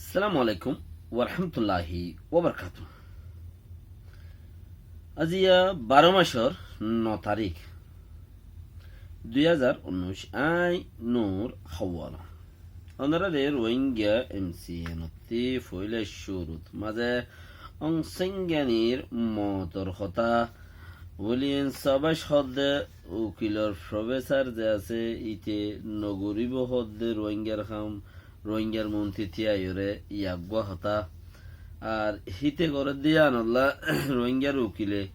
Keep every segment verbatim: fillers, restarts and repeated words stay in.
Assalamu alaikum warahmatulláhi wabarakátuhu. Aijja baró macór no tarík, dui házar unnúic, añí Nur Hawal. Ónorare Rohingya M C N ottú foila cúrut mazé Aung San Suu Kyir mootor hotá, William Sawbash hoódde ukilor professor ze asé, íte nogoríbo hoódde Rohingyar ham, Rohingyar montri tíyaiyóre yá eggúa hotá. Ar híte gorédde yíanolla Rohingyar ukile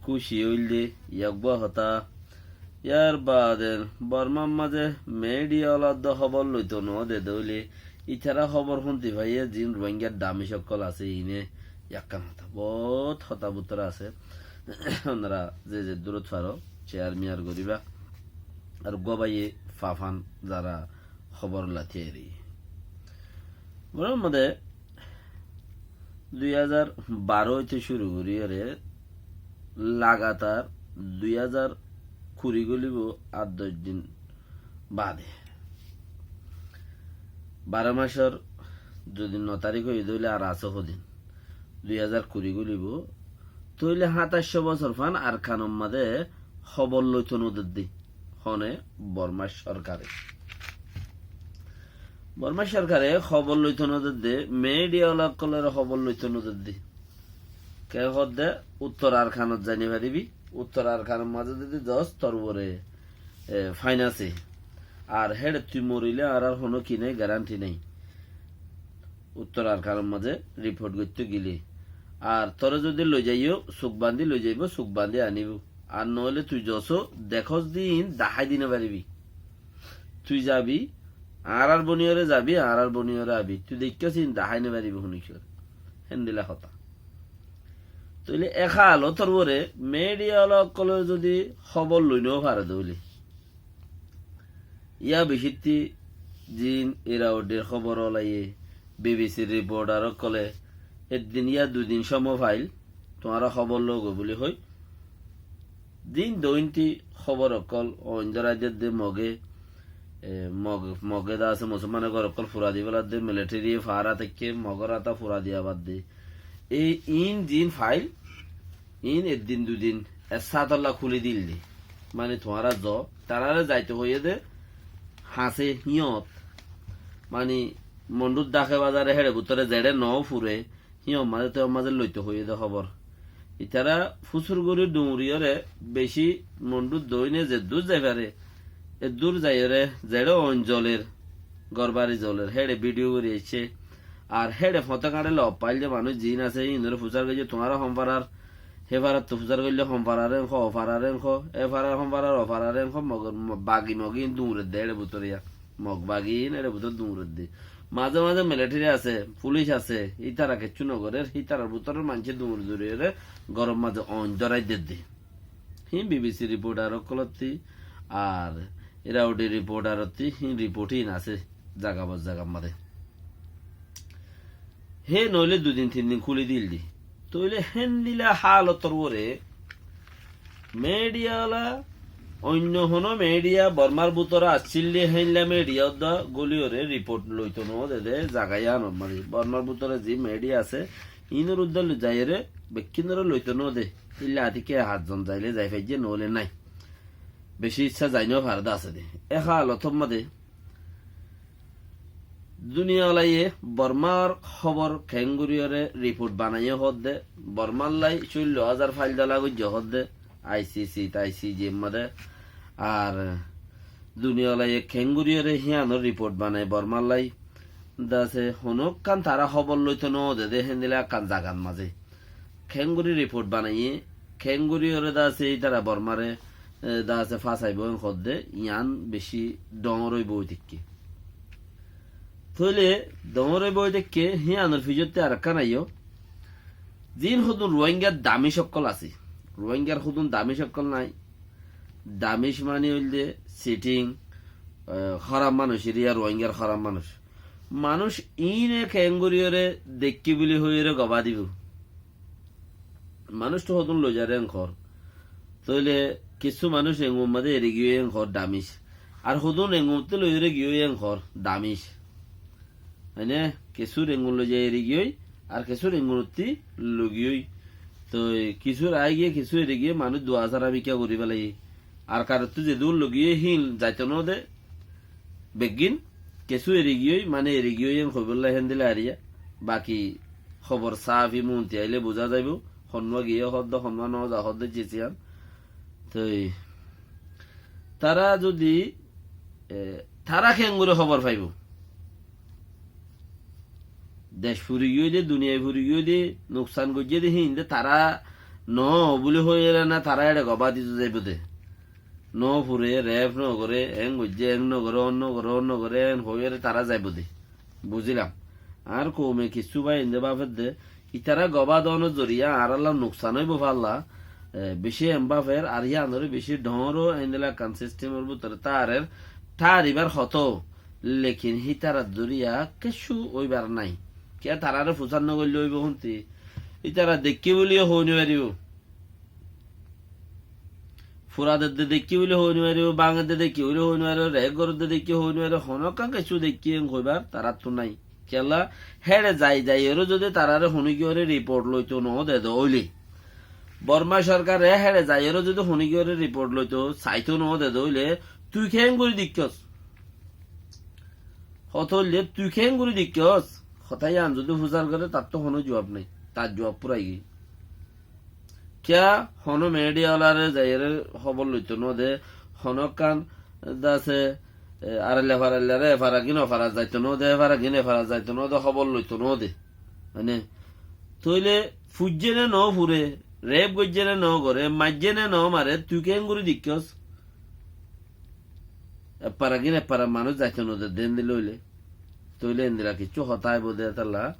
kúci óilde yá eggúa hotá. Yar baade Bormar mazé media ola de hóbor loito no de dóile, ítara hóbor húnti faiyé ziín Rohingyar damíc ókkol asé, iíne yakkán hotá. Boóut hotá bútore asé. Ónora ze ze durot faro, share miyar goríba. Ar gobaiye fafan zara hóbor lati eri. Bormar mazé dui házar baró óite cúru goríyore lagatar dui házar kuri golibo ar doc din baade. Baró macór zodi no tarík óiye dóile ar asé hodin? Dui házar kuri golibo, tóile hátaicó bosór fán Arkanor mazé hóbor loito no dedde. Hone? Bormar sorkare. Bormar sorkare hóbor loito no dedde, media ola ókkolore hóbor loito no dedde. Ke hoódde, uttor Arkanot zai no faribi, uttor Arkanor mazé zodi zos tor uore, e, fain asé. Ar héçe tui morile añárar honó ki nai, guarantee nai. Uttor Arkanor mazé report goitto gile. Ar tore zodi loi zaiyó, suk bandi loi zaibo, suk bandi anibo. Ar noóile tui zosó dekós de iín dahái di no faribi. Tui zabi, añárar boniyore zabi, añárar boniyore abi. Tui deikkós iín dahái no faribi honikiyore. Héndilla hotá. Tóile e hálotor uore media ola ókkolore zodi hóbor loi no fare dóile, yá bicittí ziín Irrawaddyr hóbor olaiyé, B B C r reporter ókkole eddin yá dui din cómo fail, tuáñra hóbor logoi buli hoi. Din dointi hóbor ókkol oin dorai dedde Moge, e, Mog, Moge de asé Musolmane gór ókkol fura di féladde, military ye fara táikke, Mogor ata fura diya badde. Ei iín ziín fail, iín eddin dui din e sátolla kúli dilde. Mani tuáñra zo, tarare zaito hoiyé de, hañsé híyot. Mani Mondhut Dhake bazare héçe bútore zeçé no fure, híyot mazé te mazé loito hoiyé de hóbor. Itara fusur gorí dhuñriyóre beci Mondhut doine zeddúr zai fare, eddúr zaiyóre zeçé oin zoler, górbari zoler, héçe video gorí aiccé. Ar héçe fóte káñçe lop fail de manúic ziín asé, híinore fusar goijjé, tuáñra hon farar, hé farattú fusar goillé hon farar en hó, o farar en hó, e farar hon farar, o farar en hó, Mogor, Mo, Bagi Mog iín duñredde héçe bútore yá. Mog Bagi iín héçe bútore duñredde. Mazé mazé military asé, pulic asé, ítara kiccú no gorér, ítarar bútore maincé duñri duñriyóre góror mazé oin dorai dedde. Híin B B C r reporter ókkolottí ar Irrawaddy r reporter ottí híin report híin asé zaga bor zagar mazé. Hé noóile dui din tin din kúli dilde. Tóile héndilla hálotor uore media ola, oinno honó media, Bormar bútore accíl de héndilla media uddá góliyore report loito no de de zaga yíanor mazé. Bormar bútore ziín media asé, iínor uddá loi zaiyóre bekkúnore loito no de. Ílla atikká hañt zon zaile zai faijjé, noóile nái. Beci issá zai no fare de asé de. E hálotor mazé duniya olaye Bormar hóbor keéngoríyore report banaiyé hoódde, Bormar lai cúllo házar fail dola goijjé hoódde, I C C, I C J r mazé. Ar duniya olaye keéngoríyore híanor report banai Bormar lai. Dase honókkan tará hóbor loito no de de héndilla ekkán zagar mazé. Keéngorí report banaiyé, keéngoríyore dase ítara Bormare, e, dase fasaibó en hoódde, yián beci dhoóñr ói boi táikke. Tóile dhoóñr ói boi táikke, híanor fijottí arekkán aiyó. Ziín hodún Rohingyar damíc ókkol asé. Rohingyar hodún damíc ókkol nái. Damíc mani óilde cheating, e, hóraf manúic, iriya Rohingyar hóraf manúic. Manúic iíne keéngoríyore deikkí buli hoiyóre gobá dibou. Manúictú hodún loizaré enkor. Tóile kissú manúic engum mazé eri giyói enkor damíc. Ar hodún engumottú loiyóre giyói enkor damíc. Mane, kissú rengun loizai erigiyói, ar kissú rengunottí logiyói. Toi kissú aigiyé, kissú erigiyé, manúic dua sára bikká gorí félaiye. Ar karottú zedún logiyói híin zaito nóde, beggín kissú erigiyói, mane erigiyói en hoibólla héndilla ariya. Baki hóbor sáfi muúnti aile buzá zaibou, honnúa giyé hoódde, honnúa noóza hoódde, ciciyan. Toi tará zudi, e, tará keéngorí hóbor faibóu? Dec furigiyói de, duniyai furigiyói de, nuksan goijjé de, híin de tará noó buli hoiyére na, tará eçe gobá dito zaibou de. Noó fure, rep nogoré, eén goijjé, eén nogoré, on nogoré, on nogoré, eén hoiyére tará zaibou de. Buzilam. Añár koume kissú bái ende báfedde, itará gobá doónor zoriya añárálla nuksan óibou falla, e, bicí em báfer, ar yíanoré bicí dhoóñr ó endilla ekkán sistemor bútore táarer, táaribár hotó, lekin hítarar zoriya kiccú óibar nái. Kiyá taráre fusár nogoillé óibou húnti? Ítara deikkí buliyó hoói nofaribóu. Furadedde deikkí buli hoói nofaribóu, bangedde deikkí buli hoói nofaribóu, rek goredde deikkí hoói nofaribóu, honókkan kessú deikkí en hoibár taráttu nái. Kiyólla, héçe zai zaiyoré zudi taráre honíkiyóre riport loitou noóde de óile, Borma sorkare héçe zaiyoré zudi honíkiyóre riport loitou saitou noóde de óile, tui keéngorí deikkós? Hotá óilde, tui keéngorí deikkós? Hotá yían zudi fusár goré, tattú honó juab nái, tar juab fúrai giyói. Kiyá honó midiya olaré zaiyóre hóbor loitou nóde, honókkan de asé, e, arailla faraillaré efaragín ofarat zaitou nóde, efaragín efarat zaitou nóde, hóbor loitou nóde. Mane, tóile fuijjé né noó fure, rep goijjé né noó goré, maijjé né noó mare, tui keéngorí deikkós? Efaragín efarat manúic zaitou nóde de endilla óile. Tóile endilla kiccú hotá aibóu de hétolla.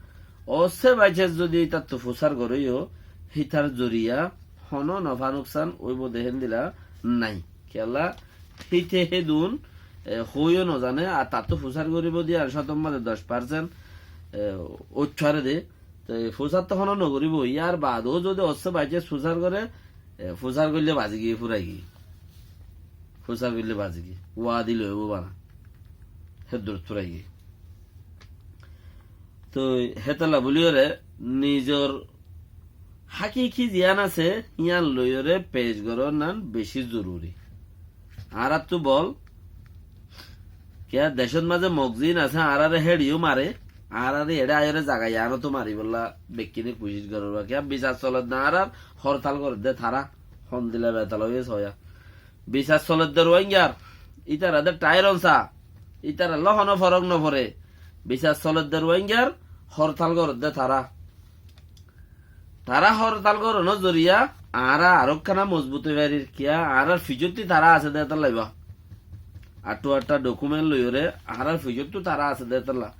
Ossé baicens zudi ítattu fusár goróiyo, hítar zoriya honó nofá nuksan óibou de héndilla nái. Kiyólla, híte hédun, e, hoóiyo nozané, ar tattú fusár goríbou de yían cótor mazé doc parsent, e, óit faré de. Te fusár toó honó nogoríbou, yíar baadó zudi ossé baicens fusár goré, e, fusár goillé bazi giyé, fúrai giyé. Fusár goillé bazi giyé. Wadi loibóu bana. Héddurot fúrai giyé. Toi hétolla buliyóre nizor hákiki ziyán asé, yían loiyóre pec gorónnan bicí zoruri. Añáráttu bol, kiyá decót mazé Mog ziín asé, añáráre héçiyó mare, añáráre eçé aiyóre zaga yíanottú maribólla bekkúne kucíc gorér. Kiyá bisar soledde añárar, hortal goredde tará, hondilla betal óiye soya. Bisar soledde Ruáingar, ítarade tháiron sa, ítarallá honó forók noforé. Bisar soledde Ruáingar, hortal goredde tará. Tará hortal gorónor zoriya añára arókkána mozbut ói farir. Kiyá, añárar fijótti tará asé de hétolla ibá. Aththú aththá dhokument loiyóre añárar fijóttu tará asé de hétolla.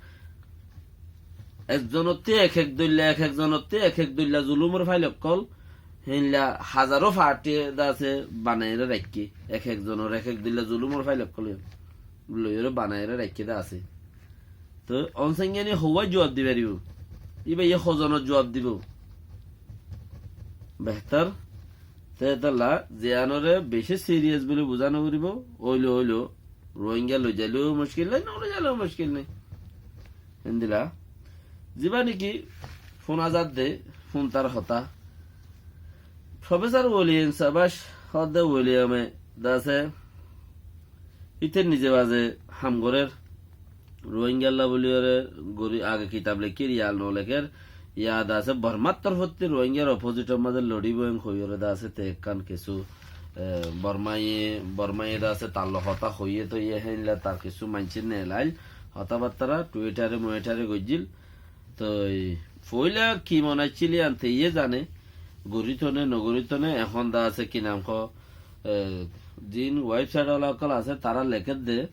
Ekzonottí ek ek dóilla, ek ekzonottí ek ek dóilla zulumor fail ókkol, héinla hazaró fathi de asé banaiyóre raikké. Ek ekzonor ek ek dóilla zulumor fail ókkol loiyóre banaiyóre raikké de asé. Toi Onsangyani houwá juab di faribóu? Íbaye hozonot juab dibóu? Behtor. Te hétolla ziyánoré bicí siriyas buli buzá noforibóu. Óilo óilo, Ruáinga loizaileyó muckil nái, noloizaileyó muckil nái. Héndilla. Zibá néki fúna zadde, fúntar hotá. Profesor William Sabac hoódde Williame de asé, íte nize baze ham gorér, Ruáingalla buliyóre gorí age kitab leikkér, yá nolekér, yá de asé Bormár torfótti Ruáingar opózitor mazé loçíbou en hoiyóre de asé te ekkán kessú, e, Bormáye, Bormáye de asé tarloi hotá hoiyé toiyé héinla tar kessú maincé nelail, hotábattára Tuitare muitare goijjíl. Toi foóila ki mone accíl yían te iyé zane, goríto né nogoríto né, ehón de asé ki nam hoó, e, ziín website ola ókkol asé, tará lekédde,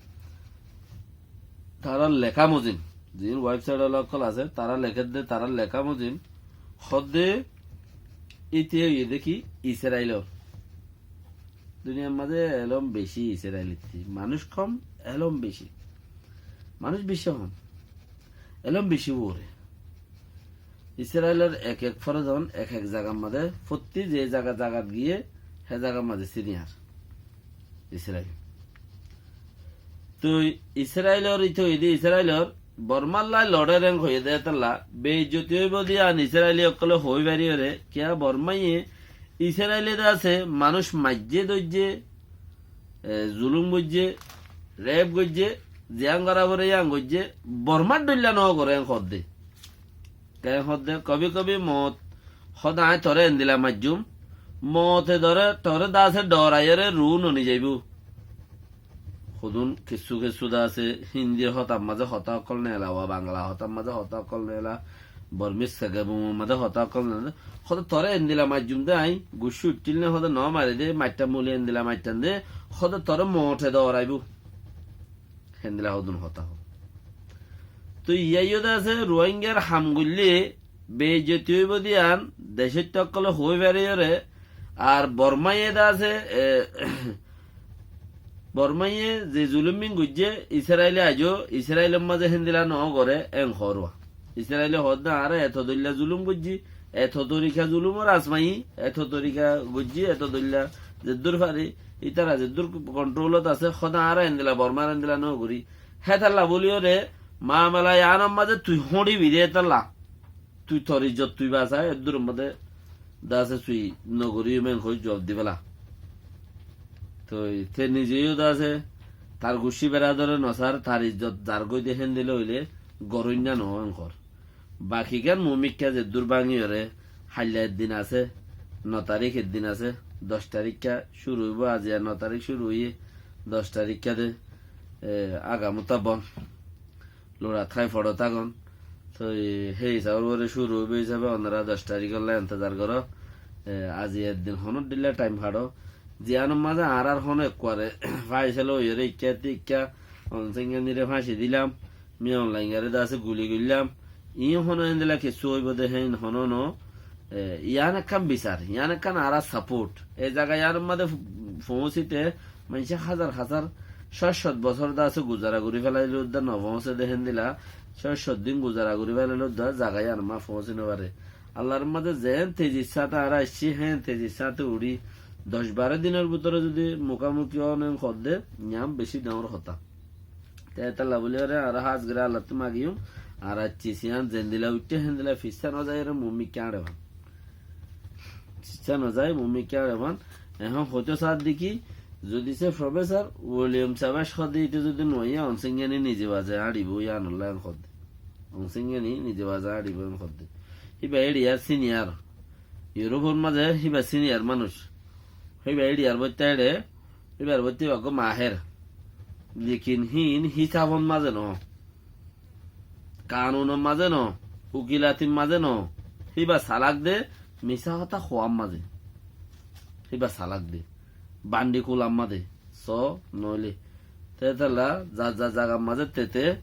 tarár leká mozin, ziín website ola ókkol asé, tará lekédde, tarár leká mozin, hoódde íte óiye dé ki Israilor. Duniyar mazé elóm beci Israilittú. Manúic hom, elóm beci. Manúic beci hom. Elóm beci uore. Israilor ek ek forzon ek ek zagar mazé, fottí ze zaga zagat giyé, hé zagar mazé siniyar. Israil. Toi Israilor, ite óiye dé Israilor Bormár lai lorer en hoiyé de étalla, beizzoti óibo de yián Israili ókkole hoói fariyóre, kiyá Bormáye Israile de asé, manúic maijjé dóijje, e, zulúm goijjé, rep goijjé, ziyán gorá foré yián goijjé, Bormár dhoilla no goré en hoódde. Te hoódde, kobi kobi moot hoóde aññí toré endilla maijjúm, moote toré, toré de asé dhoraiyóre ruú no nizaibóu. Hodún kessú kessú de asé Hindir hotar mazé hotá ókkol neela, ba Bangla hotar mazé hotá ókkol neela, Bormís segabumor mazé hotá ókkol neela. Hoóde toré endilla maijjúm de aññí, guccú uiththíl né hoóde no mari de, maittam buli endilla maittam de, hoóde toré moote dhoraibóu. Héndilla hodún hotá hoó. Toi iyá yó de asé Ruáingar ham goillé beizzoti óibo de yián decóitta ókkole hoói fariyóre, ar Bormáye de asé, e, Bormáye ze zulúm ín goijjé, Israile aijjó, Israilor mazé héndilla no goré, en hoór. Israile hoódde añára eto dhoilla zulúm goijjí, eto torika zulúmor azmaiyí, eto torika goijjí, eto dhoilla zeddúr fari, ítara zeddúr konthrólot asé, hoóde añára endilla Bormár endilla no gorí. Hétalla bóliyóre, mamela yiánor mazé tui hóñçibi de étalla. Tui tor izzot tui basa, eddúror modde de asé tui no gorí men hoi juab dibela. Toi te nize yó de asé tar guccí beradore no sar, tar izzot zar goi de héndilla óile goroinna no en hor. Bakigán mumikká zeddúr báñgiyóre, hailla eddin asé, no tarík eddin asé, doc taríkka cúru óibo, aziya no tarík cúru óiye, doc taríkka de, e, agamotá bon. Lurat hái foço tágon. Toi hé hísabor uore cúru óibo hísabe onora doc taríkolla entezar goró. E, azi eddin honó dhílla thaim haçó. Ziyánor mazé añárar honó ekkuare fáisela óiyore ikká te ikká Onsenganire fáñci dilam, Min Aung Hlaingare de asé guli goillám. Iín honó héndilla kessú óibo de héin honó no. E, yián ekkán bisar, yián ekkán añárar sapót. E zaga yiánor mazé fo-, foóñsite maincé házar házar cót cót bosór de asé guzara gorí felailódda no foóñse de héndilla, cót cót din guzara gorí felailódda zaga yián ma foóñsi no fare. Allar mazé zeén tezir sáñte añára aiccí, héen tezir sáñte uçí, doc baró dinor bútore zudi mukámuki ónen hoódde, yián bicí dhoóñr hotá. Te étalla bóli fare añára hás gorí Allattú magiyum, añára cis yián zendilla uiththé héndilla fissá no zaiyóre mumikká añçe fan. Fissá no zai, mumikká añçe fan. Ehón hoitó saádde ki, zudi se Professor William Savage hoódde ite zudi no aiyé, Onsengani nize baza añçibóu yiánolla en hoódde. Onsengani nize baza añçibóu en hoódde. Híba éçiyar siniyar. Iurópor mazé híba siniyar manúic. Híba éçiyar boittá éçe, híbar boittá híba eggúa mahér. Lekin híin hísabor mazé noó. Kanunor mazé noó, ukilatir mazé noó, híba salak de misá hotá hoóar mazé. Híba salak de bandi kular mazé. Só noóile. Te étalla zar zar zagar mazé tete.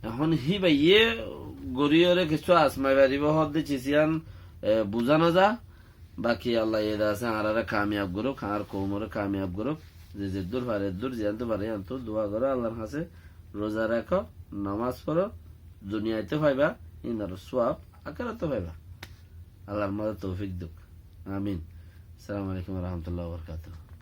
Ehón híbaye goríyore kessú asmai faribó hoódde cis yián, e, buzá no za. Baki Allaye de asé añáráre kamiyab gorouk, añár koumoré kamiyab gorouk. Ze zeddúr fare eddúr, ziyántu fare yíantu dua goró Allar hañsé, roza rakó, nomás foró, duniyaitóu faiba, híinor suab akératóu faiba. Allar mazé toufik douk. Amin. Assalamu alaikum wa rahmatullahi wa barakatuhu.